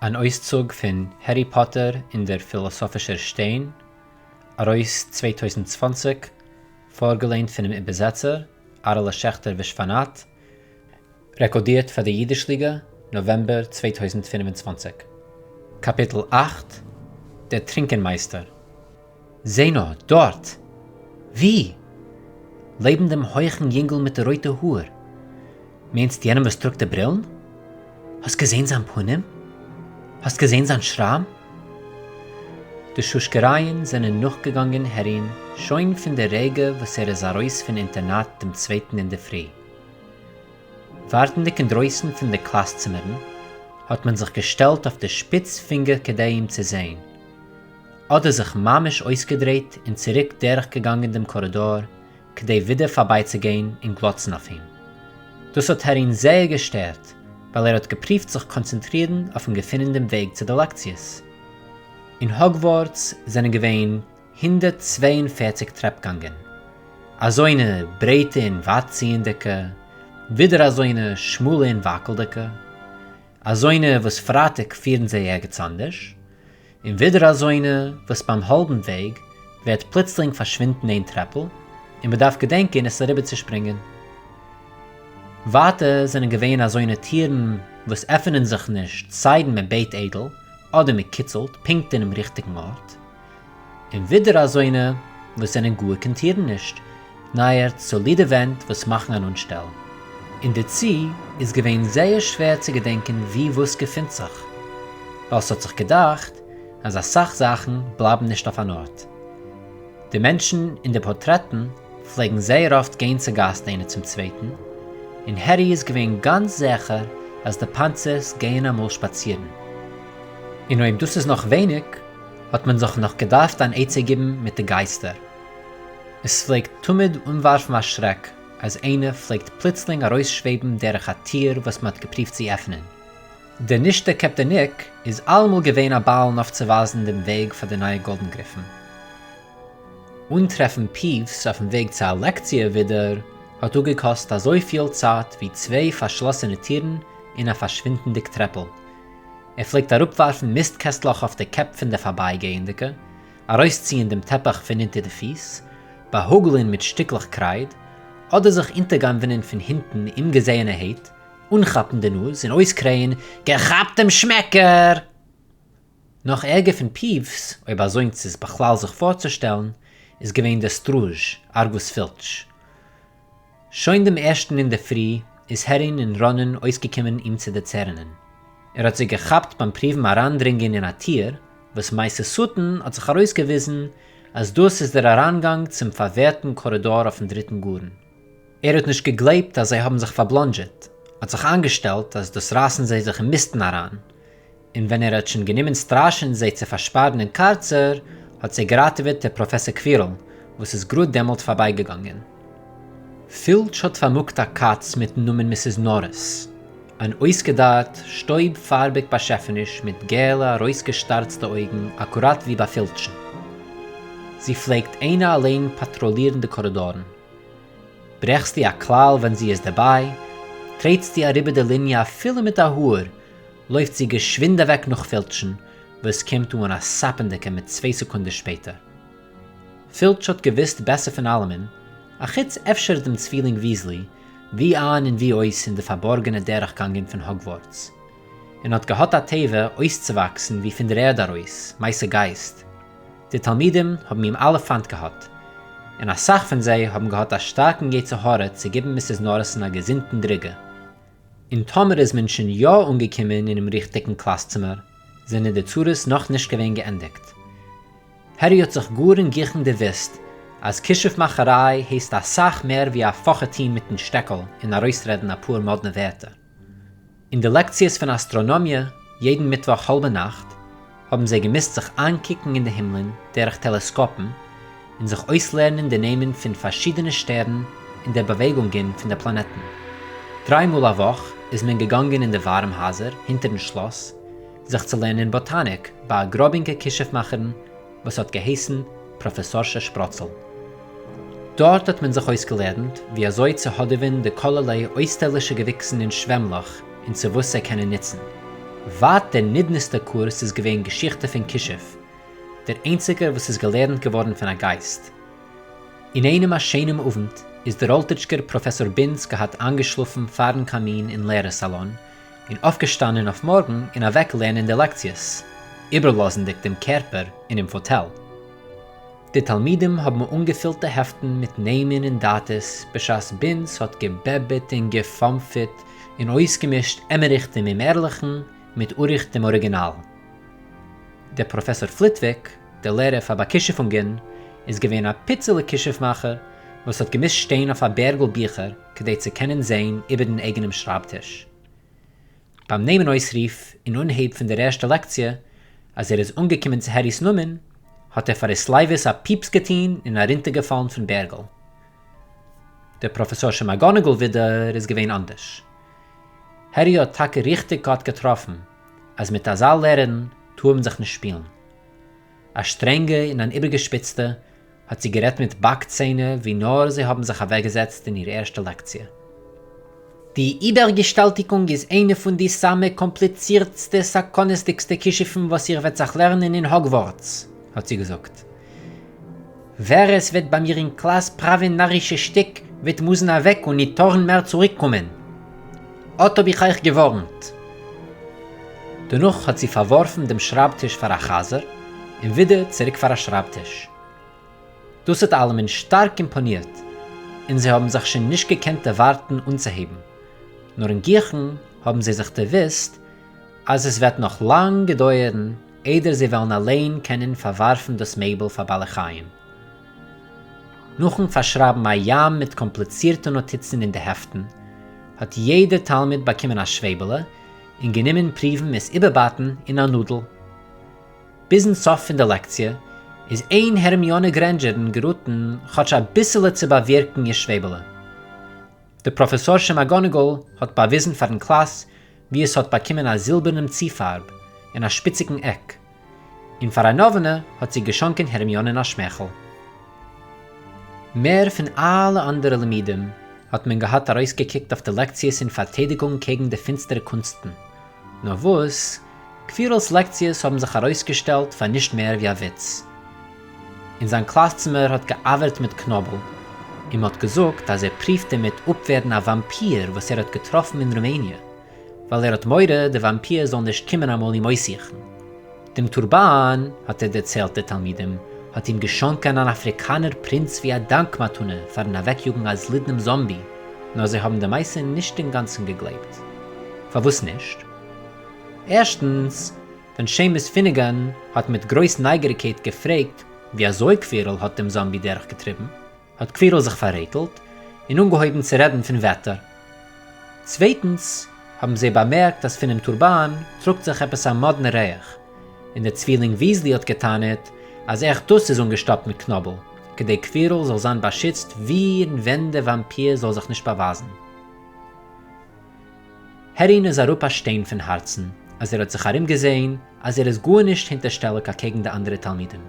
אן אויסצוג פון הערי פאטער און דער פילאסאפישער שטיין, ארויס 2020, פארגעליינט פונעם איבערזעצער, אהרעלע שעכטער ווישוואנאט, רעקארדירט פאר די אידיש-ליגע, נאוועמבער 2025. קאפיטל 8, דער טרינקען-מייסטער. זע נאר, דארט! וואו? לעבן דעם הויכן יונגל מיט די רויטע האר. מיינסט יענעם וואס טראגט די ברילן? האסט געזען זיין פנים? האסט געזען זיין שראם? די שושקערייען זענען נאכגעגאנגען הערין שוין פון די רגע וואס ער איז ארויס פון אינטערנאט דעם צווייטן אינדערפרי. ווארטנדיג אינדרויסן פון די קלאס צימערן, האט מען זיך געשטעלט אויף די שפיץ פינגער כדי אים צו זען. אדער זיך ממש אויסגעדרייט און צוריק דורכגעגאנגען דעם קארידאר כדי ווידער פארבייצוגיין און גלאצן אויף אים. דאס האט הערין זייער געשטערט, ווייל ער האט געפריווט זיך קאנצענטרירן אויפן געפינען דעם וועג צו די לעקציעס. אין האגווארטס זענען געווען 142 טרעפ-גאנגען. אזוינע ברייטע און ווייטציענדיקע, ווידער אזוינע שמאלע און וואקלדיקע. אזוינע וואס פרייטאג פירן זיי ערגעץ אנדערש, און ווידער אזוינע וואס ביים האלבן וועג ווערט פלוצלינג פארשווינדן איין טרעפל און מען דארף געדענקען עס אריבערצושפרינגען. ווייטער זענען געווען אזוינע טירן וואס עפענען זיך נישט סיידן מען בעט איידל אדער מען קיצלט פונקט אינעם ריכטיגן ארט. און ווידער אזוינע וואס זענען גאר קיין טירן נישט, נייערט סאלידע ווענט וואס מאכן אן אנשטעל. און דערצו איז געווען זייער שווער צו געדענקען וואו וואס געפינט זיך, ווייל ס'האט זיך געדאכט אז אסאך זאכן בלייבן נישט אויף אן ארט. די מענטשן אין די פארטרעטן פלעגן זייער אפט גיין צו גאסט איינער צום צווייטן, און הערי איז געווען גאנץ זעכער אז די פאנצערס גייען אמאל שפאצירן. און אויב דאס איז נאך ווייניג, האט מען זיך נאך געדארפט אן עצה גיבן מיט די גייסטער. עס פלעגט תמיד אנווארפן א שרעק אז איינער פלעגט פלוצלינג ארויסשוועבן דורך א טיר וואס מען האט געפריווט צו עפענען. דער נישט-דערקעפטער ניק איז אלעמאל געווען א בעלן אויף צו ווייזן דעם וועג פאר די נייע גאלדענגריפן. אנטרעפן פיווס אויפן וועג צו א לעקציע ווידער האט אפגעקאסט אזויפיל צייט ווי צוויי פארשלאסענע טירן און א פארשווינדנדיג טרעפל. ער פלעגט אראפווארפן מיסט-קעסטלעך אויף די קעפ פון די פארבייגייענדיגע, ארויסציען דעם טעפעך פון אונטער די פיס, באהאגלען מיט שטיקלעך קרייד, אדער זיך אונטערגנב'נען פון הינטן אומגעזעענערהייט, אנכאפן די נאז און אויסקרייען, געכאפט דעם שמעקער! נאך ערגער פון פיווס, אויב אזוינס איז בכלל זיך פארצושטעלן, איז געווען דער סטרוזש, ארגוס פילטש. שוין דעם ערשטן אינדערפרי איז הערין און ראנען אויסגעקומען אים צו דערצערענען. ער האט זיי געכאפט ביים פריוון אריינדרינגען אין א טיר, וואס מעשה שטן האט זיך ארויסגעוויזן אז דאס איז דער אריינגאנג צום פארווערטן קארידאר אויפן דריטן גארן. ער האט נישט געגלייבט אז זיי האבן זיך פארבלאנדזשעט, האט זיך איינגעשטעלט אז דאס רייסן זיי זיך אין מיסטן אריין, און ווען ער האט שוין גענומען סטראשען זיי צו פארשפארן אין קארצער, האט זיי געראטעוועט דער פראפעסאר קווירל, וואס איז גראד דעמאלט פארבייגעגאנגען. פילטש האט פארמאגט א קאץ מיטן נאמען מיסיס נאריס, אן אויסגעדארט, שטויב-פארביג באשעפעניש מיט געלע ארויסגעשטארצטע אויגן אקוראט ווי ביי פילטשן. זי פלעגט איינע אליין פאטראלירן די קארידארן. ברעכסטו א כלל ווען זי איז דערביי, טרעטסטו אריבער די ליניע אפילו מיט א האר, לויפט זי געשווינד אוועק נאך פילטשן, וואס קומט אן א סאפענדיגע מיט צוויי סעקונדעס שפעטער. פילטש האט געוואוסט בעסער פון אלעמען, אחוץ אפשר דעם צווילינג וויזלי, ווי איין און ווי אויס אין די פארבארגענע דורכגאנגען פון האגווארטס. און האט געהאט א טבע אויסצואוואקסן ווי פון דער ערד ארויס, מעשה גייסט. די תלמידים האבן אים אלע פיינט געהאט, און אסאך פון זיי האבן געהאט א שטארקן יצר הרע צו גיבן מיסיס נאריס'ן א געזונטן דריגע. און טאמער איז מען שוין יא אנגעקומען אינעם ריכטיגן קלאס-צימער, זענען די צרות נאך נישט געווען געענדיגט. הערי האט זיך גאר אין גיכן דערוואוסט אז כישוף מאכעריי הייסט אסאך מער ווי א פאכע טון מיטן שטעקל און ארויסרעדן אפאר מאדנע ווערטער. אין די לעקציעס פון אסטראנאמיע יעדן מיטוואך האלבע נאכט האבן זיי געמוזט זיך איינקוקן אין די הימלען דורך טעלעסקאפן און זיך אויסלערנען די נעמען פון פארשידענע שטערן און די באוועגונגען פון די פלאנעטן. דריי מאל א וואך איז מען געגאנגען אין די ווארעם-הייזער הינטערן שלאס זיך צו לערנען באטאניק ביי א גראבינקע כישוף-מאכערין וואס האט געהייסן פראפעסארשע שפראצל. דארט האט מען זיך אויסגעלערנט ווי אזוי צו האדעווען די כלערליי אויסטערלישע געוויקסן און שוועמלעך און צו וואס זיי קענען נוצן. ווייט דער נודנעסטער קורס איז געווען געשיכטע פון כישוף, דער איינציגער וואס איז געלערנט געווארן פון א גייסט. אין איינעם א שיינעם אוונט איז דער אלטיטשקער פראפעסאר בינס געהאט איינגעשלאפן פארן קאמין אין לערער-סאלאן, און אויפגעשטאנען אויף מארגן און אוועק לערנען די לעקציעס, איבערלאזנדיג דעם קערפער אינעם פאטעל. די תלמידים האבן אנגעפילט די העפטן מיט נעמען און דאטעס בשעת בינס האט געבעבעט און געפאמפעט און אויסגעמישט עמעריך דעם אומערליכן מיט אוריך דעם אריגינאל. דער פראפעסאר פליטוויק, דער לערער פאר באכישופונגען, איז געווען א פיצעלע כישוף-מאכער וואס האט געמוזט שטיין אויף א בערגל ביכער כדי צו קענען זען איבערן אייגענעם שרייבטיש. ביים נעמען אויסרוף אין אנהייב פון דער ערשטער לעקציע, אז ער איז אנגעקומען צו הערי'ס נאמען, האט ער פאר התלהבות א פיפס געטון און ארונטערגעפאלן פון בערגל. דער פראפעסארשע מאגאנאגל ווידער איז געווען אנדערש. הערי האט טאקע ריכטיג געהאט געטראפן, אז מיט אזא לערערין טאר מען זיך נישט שפילן. א שטרענגע און אן איבערגעשפיצטע, האט זי גערעדט מיט באק-ציינער ווי נאר זיי האבן זיך אוועקגעזעצט אין איר ערשטע לעקציע. די איבערגעשטאלטיקונג איז איינע פון די סאמע קאמפליצירטסטע סכנות'דיגסטע כישופ'ן וואס איר וועט זיך לערנען אין האגווארטס, האט זי געזאגט. ווער עס וועט ביי מיר אין קלאס פראווען נארישע שטיק וועט מוזן אוועק און ניט טארן מער צוריקקומען. אט האב איך אייך געווארנט. דערנאך האט זי פארווארפן דעם שרייבטיש פאר א חזר, און ווידער צוריק פאר א שרייבטיש. דאס האט אלעמען שטארק אימפאנירט, און זיי האבן זיך שוין נישט געקענט דערווארטן אנצוהייבן. נאר אין גיכן האבן זיי זיך דערוואוסט, אז עס וועט נאך לאנג געדויערן איידער זיי וועלן אליין קענען פארווארפן דאס מעבל פאר בעלי חיים. נאכן פארשרייבן א ים מיט קאמפליצירטע נאטיצן אין די העפטן, האט יעדער תלמיד באקומען א שוועבעלע און גענומען פריוון עס איבערבייטן אין א נאדל. ביזן סוף פון די לעקציע איז איין הערמיאנע גרענדזשערן געראטן כאטש אביסעלע צו באווירקן איר שוועבעלע. די פראפעסארשע מאגאנעגאל האט באוויזן פארן קלאס ווי עס האט באקומען א זילבערנעם צופארב און א שפיציגן עק, און פאר א נאווענע האט זי געשאנקען הערמיאנען א שמייכל. מער פון אלע אנדערע לימודים האט מען געהאט ארויסגעקוקט אויף די לעקציעס אין פארטיידיגונג קעגן די פינסטערע קונסטן, נאר וואס, קווירל'ס לעקציעס האבן זיך ארויסגעשטעלט פאר נישט מער ווי א וויץ. אין זיין קלאסצימער האט געאווערט מיט קנאבל, און מ'האט געזאגט אז ער פריווט דערמיט אפווערן א וואמפיר וואס ער האט געטראפן אין רומעניע, ווייל ער האט מורא די וואמפיר זאל נישט קומען אמאל אים אויסזוכן. דעם טורבאן, האט ער דערציילט די תלמידים, האט אים געשאנקען אן אפריקאנער פרינץ ווי א דאנק-מתנה פארן אוועקיאגן א זלידנעם זאמבי, נאר זיי האבן די מעשה נישט אינגאנצן געגלייבט. פארוואס נישט? ערשטנס, ווען שעימוס פיניגאן האט מיט גרויס נייגעריקייט געפרעגט ווי אזוי קווירל האט דעם זאמבי דורכגעטריבן, האט קווירל זיך פאררעטלט און אנגעהויבן צו רעדן פון וועטער. צווייטנס, האבן זיי באמערקט אז פונעם טורבאן טראגט זיך עפעס א מאדנע ריח, און דער צווילינג וויזלי האט גע'טענה'ט אז עכט דאס איז אנגעשטאפט מיט קנאבל, כדי קווירל זאל זיין באשיצט ווי און ווען דער וואמפיר זאל זיך נישט באווייזן. הערין איז אראפ א שטיין פון הארצן אז ער האט זיך ארומגעזעהן אז ער איז גארנישט הינטערשטעליג אקעגן די אנדערע תלמידים.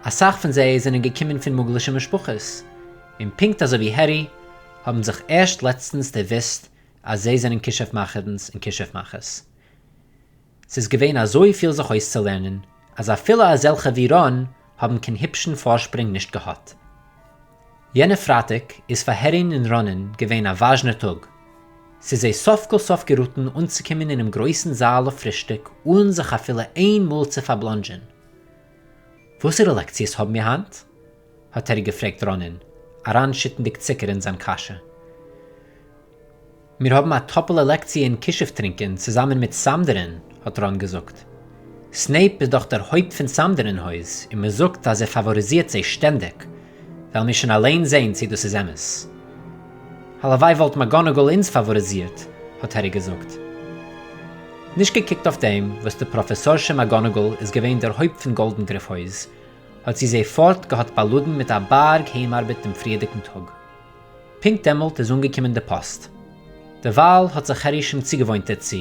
אסאך פון זיי זענען געקומען פון מוגל'ישע משפחות, און פונקט אזוי ווי הערי, האבן זיך ערשט לעצטנס דערוואוסט אז זיי זענען כישוף מאכערנס און כישוף מאכערס. ס'איז געווען אזויפיל זיך אויסצולערנען, אז אפילו אזעלכע ווי ראן האבן קיין היפשן פארשפרונג נישט געהאט. יענע פרייטאג איז פאר הערין און ראנען געווען א וואזשנער טאג. ס'איז זיי סוף כל סוף געראטן אנצוקומען אינעם גרויסן זאל אויף פרישטאג אן זיך אפילו איין מאל צו פארבלאנדזשען. וואסערע לעקציעס האבן מיר היינט? האט הערי געפרעגט ראנען, אריינשיטנדיג צוקער אין זיין קאשע. מיר האבן א טאפעלע לעקציע אין כישוף טרינקען צוזאמען מיט סמדרין, האט ראן געזאגט. סנעיפ איז דאך דער הויפט פון סמדרין הויז און מען זאגט אז ער פאוואריזירט זיי שטענדיג. וועלן מיר שוין אליין זען צי דאס איז אמת. הלוואי וואלט מאגאנאגאל אונז פאוואריזירט, האט הערי געזאגט. נישט געקוקט אויף דעם וואס די פראפעסארשע מאגאנאגאל איז געווען דער הויפט פון גאלדען גריף הויז, האט זי זיי פארט געהאט באלאדן מיט א בארג היימארבעט דעם פריערדיגן טאג. פונקט דעמאלט איז אנגעקומען די פאסט. דערווייל האט זיך הערי שוין צוגעוואוינט דערצו,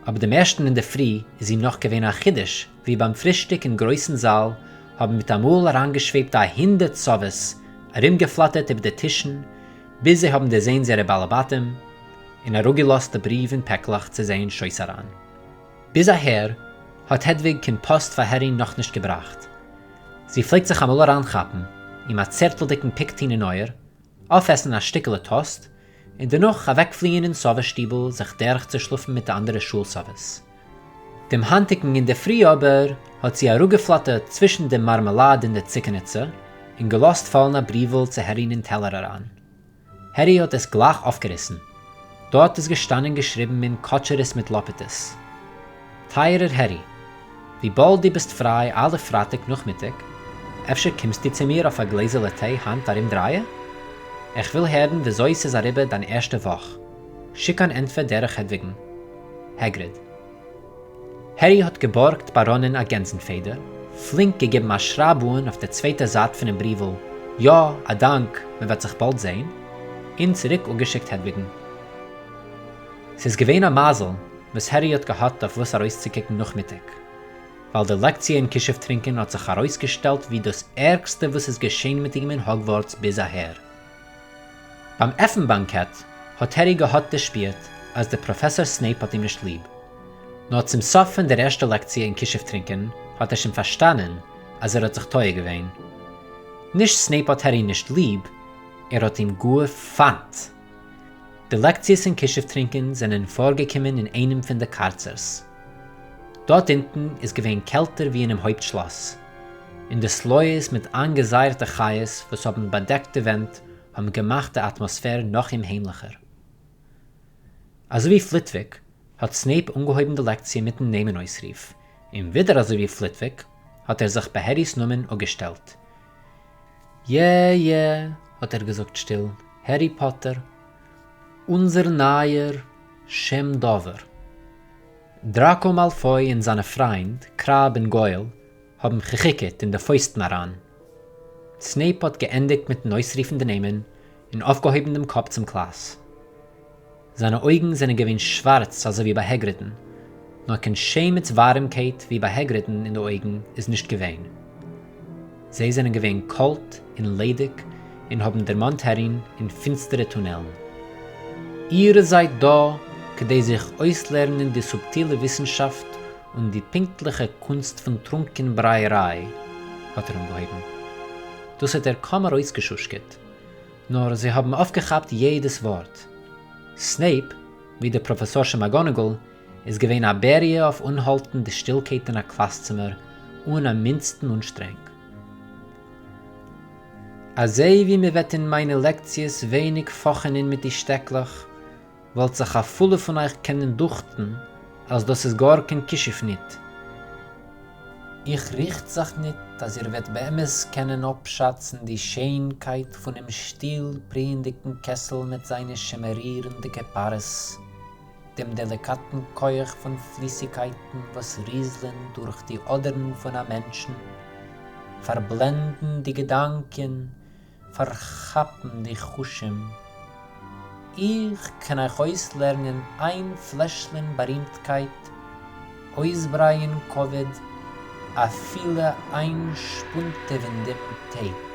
אבער דעם ערשטן אינדערפרי איז אים נאך געווען א חידוש ווי ביים פרישטאג אין גרויסן זאל האבן מיטאמאל אריינגעשוועבט א הונדערט סאוועס, ארומגעפלאטערט איבער די טישן, ביז זיי האבן דערזען זייערע בעלי בתים, און אראפגעלאזט די בריוו און פעקלעך צו זיי אין שויס אריין. ביז אהער האט העדוויג קיין פאסט פאר הערין נאכנישט געבראכט. זי פלעגט זיך אמאל אריינכאפן, אים א צערטלדיגן פיק טון אין אויער, אויפעסן א שטיקעלע טאסט, און דערנאך אוועקפליען אין סאווע שטיבל זיך דורכצושלאפן מיט די אנדערע שול-סאוועס. דעם היינטיגן אינדערפרי אבער האט זי אראפגעפלאטערט צווישן דעם מארמעלאד און די צוקערניצע, און געלאזט פאלן א בריוול צו הערין אין טעלער אריין. הערי האט עס גלייך אויפגעריסן. דארט איז געשטאנען געשריבן אין קאטשערעס מיט לאפעטעס. טייערער הערי, וויבאלד דו ביסט פריי אלע פרייטאג נאכמיטאג, אפשר קומסטו צו מיר אויף א גלעזעלע טיי היינט ארום דרייע? איך וויל הערן וויאזוי ס'איז אריבער דיין ערשטע וואך. שיק אן ענטפער דורך העדוויגן. העגריד. הערי האט געבארגט ביי ראנען א גענזן-פעדער, פלינק געגעבן א שרייב אן אויף דער צווייטער זייט פונעם בריוול, יא, א דאנק, מען וועט זיך באלד זען, און צוריק אפגעשיקט העדוויגן. ס'איז געווען א מזל וואס הערי האט געהאט אויף וואס ארויסצוקוקן נאכמיטאג, ווייל די לעקציע אין כישוף טרינקען האט זיך ארויסגעשטעלט ווי דאס ערגסטע וואס איז געשען מיט אים אין האגווארטס ביז אהער. ביים עפן-באנקעט האט הערי געהאט דערשפירט אז דער פראפעסאר סנעיפ האט אים נישט ליב. נאר צום סוף פון דער ערשטער לעקציע אין כישוף טרינקען האט ער שוין פארשטאנען אז ער האט זיך טועה געווען. נישט סנעיפ האט הערי נישט ליב, ער האט אים גאר פיינט. די לעקציעס אין כישוף טרינקען זענען פארגעקומען אין איינעם פון די קארצערס. דארט אונטן איז געווען קעלטער ווי אינעם הויפט שלאס, און די סלויעס מיט איינגעזייערטע חיות וואס האבן באדעקט די ווענט האבן געמאכט די אטמאספער נאך אומהיימליכער. אזוי ווי פליטוויק, האט סנעיפ אנגעהויבן די לעקציע מיטן נעמען אויסרוף, און ווידער אזוי ווי פליטוויק, האט ער זיך ביי הערי'ס נאמען אפגעשטעלט. יע יע, האט ער געזאגט שטיל, הערי פאטער, אונזער נייער שם דבר. דראקא מאלפוי און זיינע פריינד, קראב און גויל, האבן געכיקעט אין די פויסטן אריין. סנעיפ האט געענדיגט מיטן אויסרופן די נעמען און אויפגעהויבן דעם קאפ צום קלאס. זיינע אויגן זענען געווען שווארץ אזוי ווי ביי העגרידן, נאר קיין שמץ ווארעמקייט ווי ביי העגרידן אין די אויגן איז נישט געווען. זיי זענען געווען קאלט און ליידיג און האבן דערמאנט הערין אין פינסטערע טונעלן. איר זייט דא כדי זיך אויסלערנען די סובטילע וויסנשאפט און די פונקטליכע קונסט פון טרונקען ברייעריי, האט ער אנגעהויבן. דאס האט ער קוים ארויסגעשושקעט, נאר זיי האבן אויפגעכאפט יעדעס ווארט. סנעיפ, ווי די פראפעסארשע מאגאנעגל, איז געווען א בעריע אויף אנהאלטן די שטילקייט אין א קלאסצימער אן א מינדסטן אנשטרענג. אזוי ווי מען וועט אין מיינע לעקציעס ווייניג פאכענען מיט די שטעקלעך, וואלט זיך א פולע פון אייך קענען דוכטן אז דאס איז גאר קיין כישוף ניט. איך ריכט זיך ניט אז איר וועט באמת קענען אפשאצן די שענקייט פונעם שטיל בריענדיקן קעסל מיט זיינע שימערירנדיקע פארעס, דעם דעליקאטן כח פון פליסיקייטן וואס ריזלען דורך די אדערן פון א מענטשן, פארבלענדן די געדאנקען, פארכאפן די חושים. איך קען אייך אויסלערנען איינפלעשלען בארימטקייט, אויסברייען כבוד, אפילו איינשפונטעווען דעם טויט.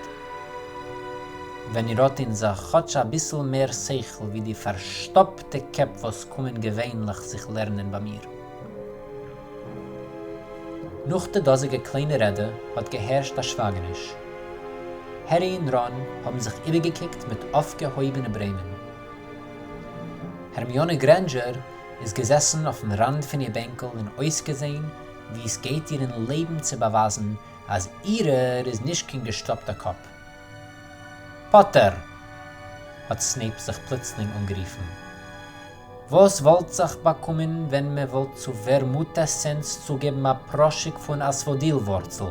ווען איר האט אין זיך כאטש אביסל מער שכל ווי די פארשטאפטע קעפ וואס קומען געווענליך זיך לערנען ביי מיר. נאך די דאזיגע קליינע רעדע האט געהערשט א שווייגעניש. הערי און ראן האבן זיך איבערגעקוקט מיט אויפגעהויבענע ברעמען. הערמיאנע גרענדזשער איז געזעסן אויפן ראנד פון איר בענקל און אויסגעזען ווי עס גייט איר אין לעבן צו באווייזן אז אירער איז נישט קיין געשטאפטע קאפ. פאטער! האט סנעיפ זיך פלוצלינג אנגערופן. וואס וואלט זיך באקומען ווען מען וואלט צו ווערמוט עסענס צוגעבן א פראשיק פון אספאדיל ווארצל?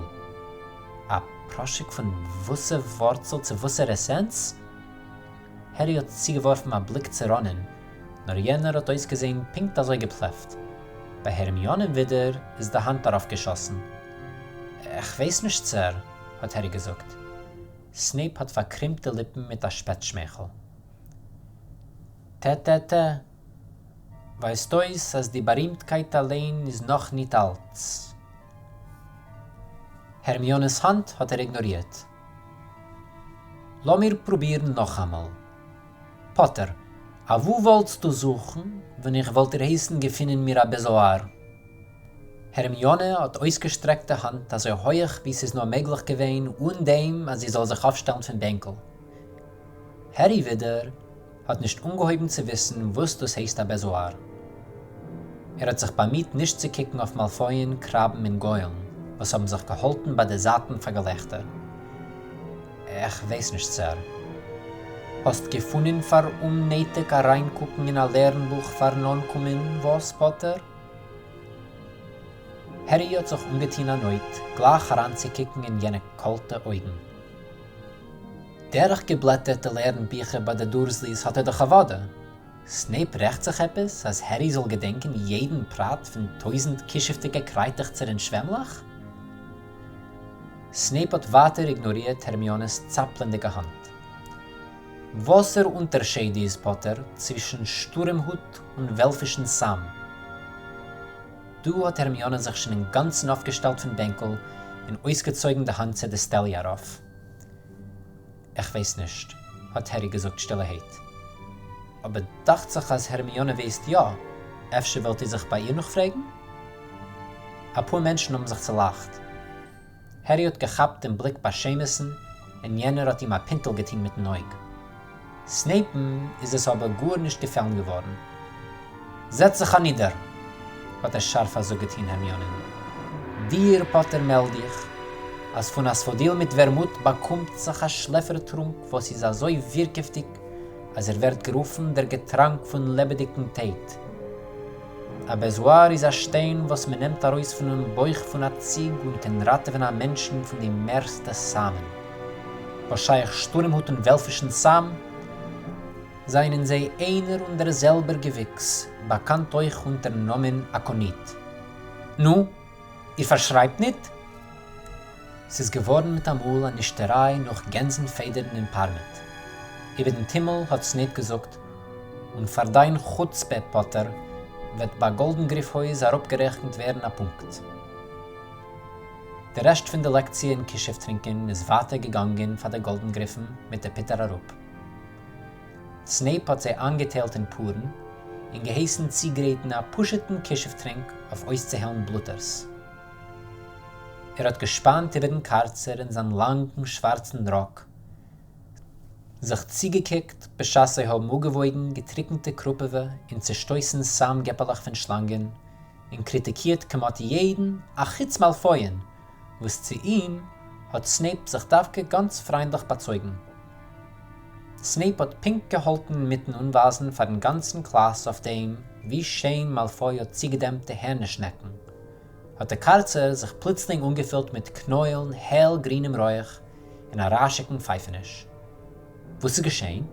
א פראשיק פון וואסע ווארצל צו וואסער עסענס? הערי האט צוגעווארפן א בליק צו ראנען, נאר יענער האט אויסגעזען פונקט אזוי געפלעפט. ביי הערמיאנען ווידער איז די האנט ארויפגעשאסן. כ'ווייס נישט סער, האט הערי געזאגט. סנעיפ האט פארקרימט די ליפן מיט א שפעט-שמייכל. טע-טע-טע. ווייזט אויס אז די בארימטקייט אליין איז נאך ניט אלץ. הערמיאנע'ס האנט האט ער איגנארירט. לאמיר פרובירן נאכאמאל. פאטער, אוואו וואלטסטו זוכן ווען איך וואלט דיר הייסן געפינען מיר א בעזאאר? הערמיאנע האט אויסגעשטרעקט די האנט אזוי הויך ווי ס'איז נאר מעגליך געווען אן דעם אז זי זאל זיך אויפשטעלן פון בענקל. הערי ווידער האט נישט אנגעהויבן צו וויסן וואס דאס הייסט א בעזואר. ער האט זיך באמיט נישט צו קוקן אויף מאלפוי'ן, קראבן און גוילן וואס האבן זיך געהאלטן ביי די זייטן פאר געלעכטער. איך ווייס נישט סער. האסט געפונען פאר אומנעטיג אריינקוקן אין א לערנבוך פארן אנקומען, וואס, פאטער? הערי האט זיך אנגעטון א נויט גלייך אריינצוקוקן אין יענע קאלטע אויגן. דורכגעבלעטערט די לערן-ביכער ביי די דורסליס האט ער דאך אוודאי. סנעיפ רעכט זיך עפעס אז הערי זאל געדענקען יעדן פרט פון טויזענט כישופ'דיגע קרייטעכצער און שוועמלעך? סנעיפ האט ווייטער איגנארירט הערמיאנע'ס צאפלענדיגע האנט. וואסער אונטערשייד איז, פאטער, צווישן שטורעמהוט און וועלפישן סם? דא האט הערמיאנע זיך שוין אינגאנצן אויפגעשטעלט פון בענקל און אויסגעצויגן די האנט צו די סטעליע ארויף. איך ווייס נישט, האט הערי געזאגט שטילערהייט. אבער דאכט זיך אז הערמיאנע ווייסט יא, אפשר ווילט איר זיך ביי איר נאכפרעגן? אפאר מענטשן האבן זיך צולאכט. הערי האט געכאפט דעם בליק ביי שעימוס'ן און יענער האט אים א פינטל געטון מיטן אויג. סנעיפ'ן איז עס אבער גאר נישט געפעלן געווארן. זעץ זיך אנידער! האט ער שארף א זאג געטון הערמיאנען. דיר, פאטער, מעלד איך, אז פון אספאדיל מיט ווערמוט באקומט זיך א שלעפער-טרונק וואס איז אזוי ווירקעוודיג, אז ער ווערט גערופן דער געטראנק פון לעבעדיגן טויט. א בעזואר איז א שטיין וואס מען נעמט ארויס פונעם בויך פון א ציג און קען ראטעווען א מענטשן פון די מערסטע סמ'ען. וואס שייך שטורעמהוט און וועלפישן סם, זענען זיי איינער און דער זעלבער געוויקס, באקאנט אויך אונטערן נאמען אקאניט. נו, איר פארשרייבט ניט? ס'איז געווארן מיט א מאל א נישטעריי נאך גענזן פעדערן און פארמעט. איבער דעם טומל האט סנעיפ געזאגט, און פאר דיין חוצפה, פאטער, וועט ביי גאלדענגריף הויז אראפגערעכנט ווערן א פונקט. די רעשט פון די לעקציע אין כישוף טרינקען איז ווייטער געגאנגען פאר די גאלדענגריפן מיט די פוטער אראפ. סנעיפ האט זיי איינגעטיילט אין פארן און געהייסן צוגרייטן א פשוט'ן כישוף טרינק אויף אויסצוהיילן בלוטערס. ער האט געשפאנט איבערן קארצער אין זיין לאנגן שווארצן ראק, זיך צוגעקוקט בשעת זיי האבן אפגעוואויגן געטריקנטע קראפעווע און צעשטויסן סם-געפעלעך פון שלאנגען, און קריטיקירט כמעט יעדן אחוץ מאלפוי'ן, וואס צו אים האט סנעיפ זיך דווקא גאנץ פריינדליך באצויגן. סנעיפ האט פונקט געהאלטן אינמיטן אנווייזן פארן גאנצן קלאס אויף דעם ווי שיין מאלפוי האט צוגעדעמפט די הערנער-שנעקן, האט דער קארצער זיך פלוצלינג אנגעפילט מיט קנוילן העל גרינעם רויך און א רעש'יגן פייפעניש. וואס איז געשען?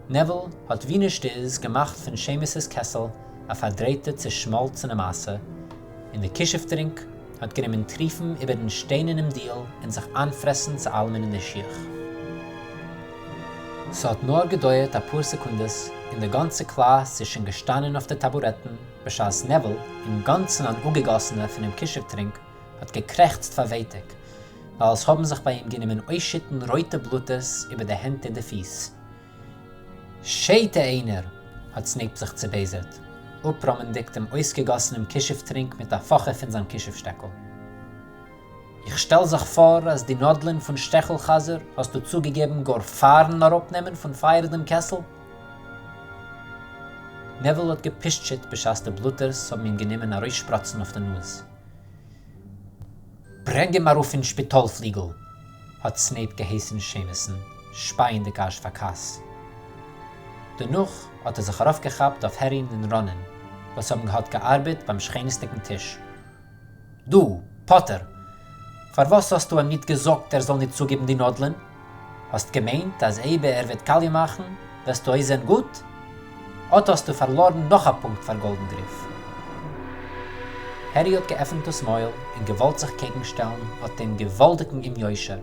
נעוויל האט ווי נישט איז געמאכט פון שעימוס'ס קעסל א פארדרייטע צעשמאלצענע מעשה, און די כישוף טרינק האט גענומען טריפן איבערן שטיינערנעם דיל און זיך איינפרעסן צו אלעמען אין די שיך. ס'האט נאר געדויערט אפאר סעקונדעס און די גאנצע קלאס איז שוין געשטאנען אויף די טאבורעטן בשעת נעוויל, אינגאנצן אן אפגעגאסענער פונעם כישוף טרינק, האט געקרעכצט פאר ווייטאג, ווייל עס האבן זיך ביי אים גענומען אויסשיטן רויטע בלוטערס איבער די הענט און די פיס. שוטה איינער! האט סנעיפ זיך צעבייזערט, אפראמענדיג דעם אויסגעגאסענעם כישוף טרינק מיט א פאכע פון זיין כישוף שטעקל. איך שטעל זיך פאר אז די נאדלען פון שטעכל חזיר האסטו צוגעגעבן גאר פארן אראפנעמען פון פייער דעם קעסל? נעוויל האט געפישטשעט בשעת די בלוטערס האבן אים גענומען ארויסשפראצן אויף די נאז. ברענג אים ארויף אין שפיטאל פליגל! האט סנעיפ געהייסן שעימוס'ן, שפייענדיג אזש פאר כעס. דערנאך האט ער זיך ארויפגעכאפט אויף הערי'ן און ראנען, וואס האבן געהאט געארבעט ביים שכנות'דיגן טיש. דו, פאטער! פארוואס האסטו אים ניט געזאגט ער זאל ניט צוגעבן די נאדלען? האסט געמיינט אז אייב ער וועט קאליע מאכן וועסטו אויסזען גוט? אט האסטו פארלארן נאך א פונקט פאר גאלדענגריף. הערי האט געעפנט דאס מויל און געוואלט זיך קעגנשטעלן אט דעם געוואלדיגן אומ'יושר,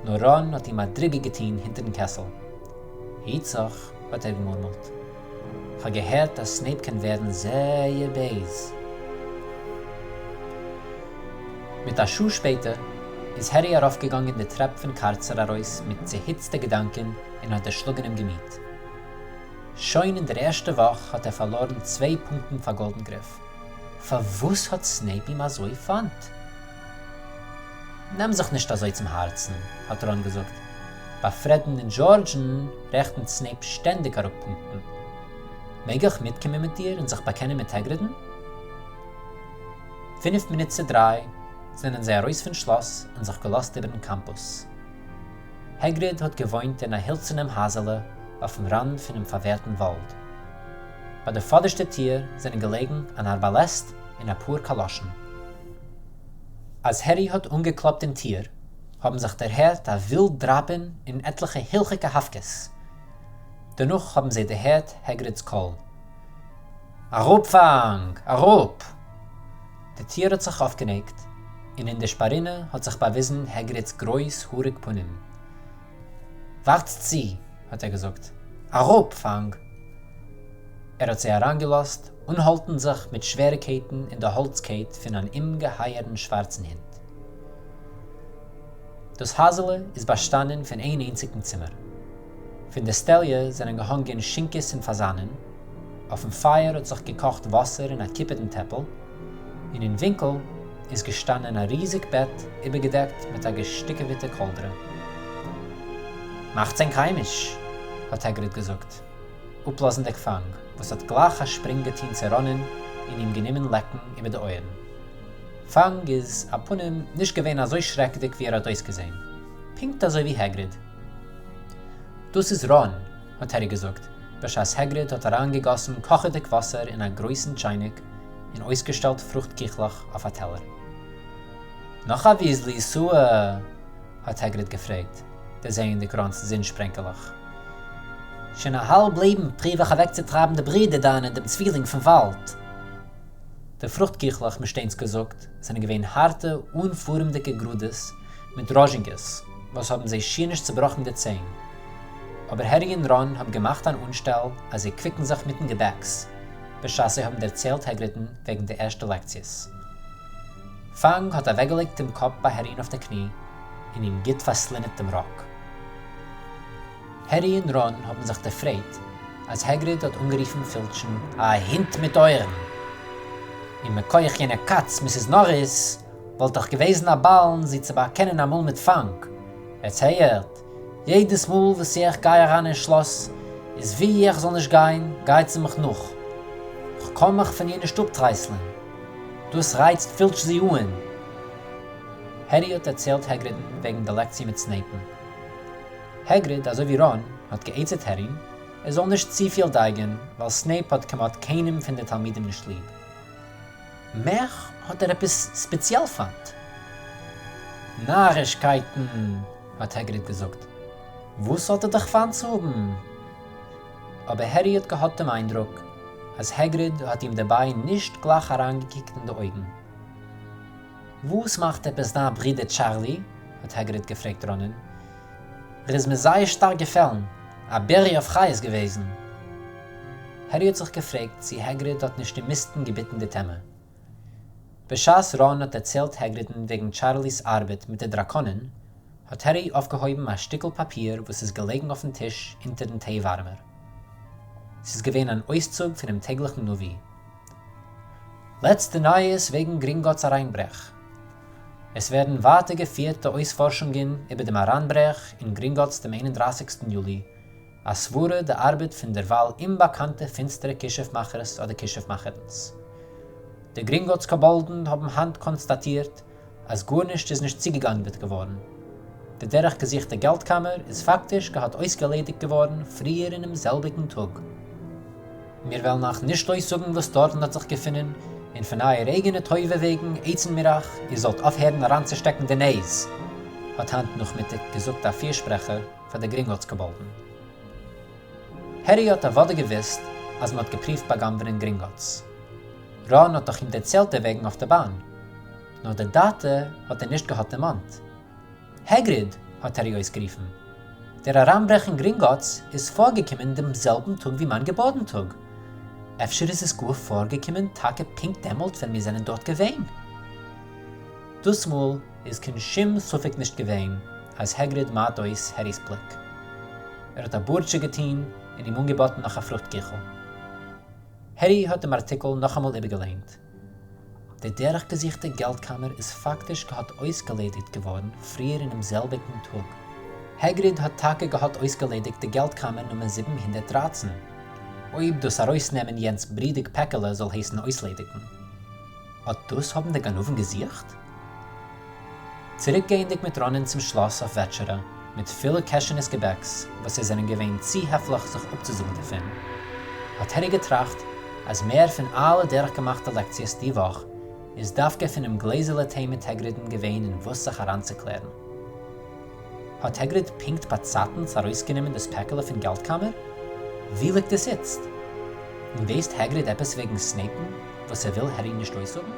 נאר ראן האט אים א דריגע געטון הינטערן קעסל. היט זיך, האט ער געמורמלט. כ'האב געהערט אז סנעיפ קען ווערן זייער בייז. מיט א שעה שפעטער איז הערי ארויפגעגאנגען די טרעפ פון קארצער ארויס מיט צעהיצטע געדאנקען און א דערשלאגענעם געמיט. שוין אין דער ערשטער וואך האט ער פארלארן צוויי פונקטן פאר גאלדענגריף. פארוואס האט סנעיפ אים אזוי פיינט? נעם זיך נישט אזוי צום הארצן, האט ראן געזאגט. ביי פרעדן און דזשארדזשן רעכנט סנעיפ שטענדיג אראפ פונקטן. מעג איך מיטקומען מיט דיר און זיך באקענען מיט העגרידן? פינף מינוט צו דריי זענען זיי ארויס פון שלאס און זיך געלאזט איבערן קאמפוס. העגריד האט געוואוינט אין א הילצערנעם הייזעלע אויפן ראנד פונעם פארווערטן וואלד. ביי די פאדערשטע טיר זענען געלעגן אן ארבאלעסט און אפאר קאלאשן. אז הערי האט אנגעקלאפט אין טיר האבן זיך דערהערט א ווילד דראפען און עטליכע הילכיגע האווקעס. דערנאך האבן זיי דערהערט העגריד'ס קול. אראפ פאנג! אראפ! די טיר האט זיך אויפגענייגט, און אין די שפארינע האט זיך באוויזן העגריד'ס גרויס האריג פנים. ווארטס צו! האט ער געזאגט. אראפ פאנג! ער האט זיי אריינגעלאזט אנהאלטן זיך מיט שוועריקייטן אין די האלץ-קייט פון אן אומגעהייערן שווארצן הונט. דאס הייזעלע איז באשטאנען פון איין איינציגן צימער. פון די סטעליע זענען געהאנגען שינקעס און פאזאנען, אויפן פייער האט זיך געקאכט וואסער אין א קופערן טעפל, און אין ווינקל איז געשטאנען א ריזיג בעט איבערגעדעקט מיט א געשטיקעוועטע קאלדרע. מאכטס ענק היימיש! האט העגריד געזאגט, אפלאזנדיג פאנג, וואס האט גלייך א שפרינג געטון צו ראנען און אים גענומען לעקן איבער די אויערן. פאנג איז, א פנים, נישט געווען אזוי שרעקעדיג ווי ער האט אויסגעזען. פונקט אזוי ווי העגריד. דאס איז ראן! האט הערי געזאגט, בשעת העגריד האט אריינגעגאסן קאכעדיג וואסער אין א גרויסן טשייניק און אויסגעשטעלט פרוכט קיכלעך אויף א טעלער. נאך א וויזלי, סוע? האט העגריד געפרעגט, דערזעענדיג ראנ'ס זון שפרענקעלעך. שוין א האלב לעבן פרואוו איך אוועקצוטרייבן די ברודער דיינע דעם צווילינג פון וואלד. די פרוכט קיכלעך, מישטיינס געזאגט, זענען געווען הארטע, אנפארעמדיגע גרודעס מיט ראזשינקעס, וואס האבן זיי שיער נישט צעבראכן די ציין. אבער הערי און ראן האבן געמאכט אן אנשטעל אז זיי קוויקן זיך מיטן געבעקס, בשעת זיי האבן דערציילט העגרידן וועגן די ערשטע לעקציעס. פאנג האט אוועקגעלייגט דעם קאפ ביי הערי'ן אויף די קני און אים גוט פארסלינעט דעם ראק. הערי און ראן האבן זיך דערפרייט אז העגריד האט אנגערופן פילטשן א הונט מיט אויערן, און מכח יענע קאץ מיסיס נאריס וואלט דאך געוועזן א בעלן זי צו באקענען אמאל מיט פאנג. עטס הערט? יעדעס מאל וואס איך גיי אריין אין שלאס, איז וואו איך זאל נישט גיין, גייט זי מיך נאך. כ'קאן מיך פון איר נישט אפטרייסלען. דאס רייצט פילטש זי אהן. הערי האט דערציילט העגרידן וועגן די לעקציע מיט סנעיפן. העגריד, אזוי ווי ראן, האט גע'עצה'ט הערי'ן ער זאל נישט צופיל דייגען, ווייל סנעיפ האט כמעט קיינעם פון די תלמידים נישט ליב. מיך האט ער עפעס ספעציעל פיינט. נארישקייטן! האט העגריד געזאגט. וואס האט ער דיך פיינט צו האבן? אבער הערי האט געהאט דעם איינדרוק אז העגריד האט אים דערביי נישט גלייך אריינגעקוקט אין די אויגן. וואס מאכט עפעס דיין ברודער טשארלי? האט העגריד געפרעגט ראנען. ער איז מיר זייער שטארק געפעלן, א בערי אויף חיות געוועזן. הערי האט זיך געפרעגט צי העגריד האט נישט אומיסטן געביטן די טעמע. בשעת ראן האט דערציילט העגרידן וועגן טשארלי'ס ארבעט מיט די דראקאנען, האט הערי אויפגעהויבן א שטיקל פאפיר וואס איז געלעגן אויפן טיש אונטערן טיי ווארעמער. ס'איז געווען אן אויסצוג פונעם טעגליכן נביא. לעצטע נייעס וועגן גרינגאטס אריינברעך. עס ווערן ווייטער געפירט די אויספארשונגען איבער דעם אריינברעך אין גרינגאטס דעם איין און דרייסיגסטן יולי, א סברה די ארבעט פון דערווייל אומבאקאנטע פינסטערע כישוף מאכערס אדער כישוף מאכערינס. די גרינגאטס קאבאלדן האבן היינט קאנסטאטירט אז גארנישט איז נישט צוגעגנבעט געווארן. די דורך געזוכטע געלט-קאמער איז פאקטיש געהאט אויסגעליידיגט געווארן פריער אינעם זעלביגן טאג. מיר וועלן אייך נישט אויסזאגן וואס דארטן האט זיך געפונען, און פון אייער אייגענע טובה וועגן עצה'ן מיר אייך, איר זאלט אויפהערן אריינצושטעקן די נעז! האט היינט נאכמיטאג געזאגט א פירשפרעכער פאר די גרינגאטס קאבאלדן. הערי האט אוודאי געוואוסט אז מען האט געפריווט בא'גנב'ענען גרינגאטס. ראן האט דאך אים דערציילט דערוועגן אויף די באן. נאר די דאטע האט ער נישט געהאט דערמאנט. העגריד! האט הערי אויסגערופן. דער אריינברעך אין גרינגאטס איז פארגעקומען דעם זעלבן טאג ווי מיין געבורטן-טאג. אפשר איז עס גאר פארגעקומען טאקע פונקט דעמאלט ווען מיר זענען דארט געווען? דאס מאל איז קיין שום ספק נישט געווען אז העגריד מיידט אויס הערי'ס בליק. ער האט א בורטשע געטון און אים אנגעבאטן נאך א פרוכט-קיכל. הערי האט דעם ארטיקל נאכאמאל איבערגעליינט. די דורכגעזוכטע געלטקאמער איז פאקטיש געהאט אויסגעליידיגט געווארן פריער אינעם זעלביגן טאג. העגריד האט טאקע געהאט אויסגעליידיגט די געלטקאמער נומער 713, אויב דאס ארויסנעמען יענץ ברידיג פעקעלע זאל הייסן אויסליידיגן. אט דאס האבן די גנבים געזוכט? צוריקגייענדיג מיט ראנען צום שלאס אויף וועטשערע, מיט פילע קעשענעס געבעקס וואס זיי זענען געווען צו העפליך זיך אפצוזאגן דערפון, האט הערי געטראכט אז מער פון אלע דורכגעמאכטע לעקציעס די וואך איז דווקא פונעם גלעזעלע טיי מיט העגריד'ן געווען אין וואס זיך אריינצוקלערן. האט העגריד פונקט באצייטנס ארויסגענומען דאס פעקעלע פון געלטקאמער? וואו ליגט עס איצט? און ווייסט העגריד עפעס וועגן סנעיפ'ן וואס ער וויל הערי נישט אויסזאגן?